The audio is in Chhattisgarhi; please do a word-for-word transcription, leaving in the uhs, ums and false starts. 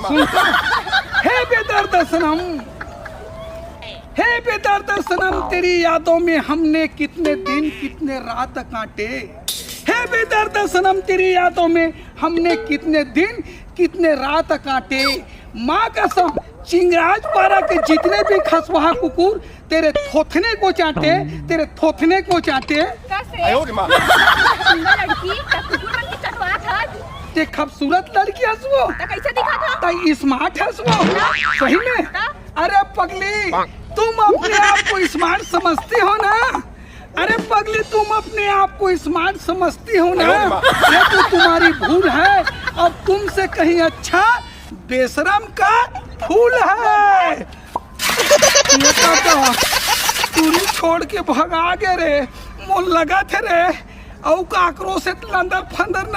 सुन तो। हे बेदर्द सनम, हे बेदर्द सनम, तेरी यादों में हमने कितने दिन कितने रात काटे। हे बेदर्द सनम, तेरी यादों में हमने कितने दिन कितने रात काटे। माँ कसम, चिंगराजपारा के जितने भी खसवाहा कुकुर तेरे थोथने को चाटे, तेरे थोथने को चाटे। कैसे? आयो रे माँ। सुंदर लड़की, त कुकुर मन के चटवात हस। ते खूबसूरत लड़की हस वो। त कैसे दिखत हस? त स्मार्ट हस वो। सही में? त? अरे पगली, तुम अपने आप को स्मार्ट समझती हो ना? अरे पगली, तुम अपने आप को स्मार्ट समझती हो ना? ये तो तुम्हारी भूल है। अब तुमसे कहीं अच्छा बेशरम का फूल है। ये तो टूरी छोड़ के भगा गे रे। मोर लगा थे रे, अउ काकरो से लंदर फंदर नहीं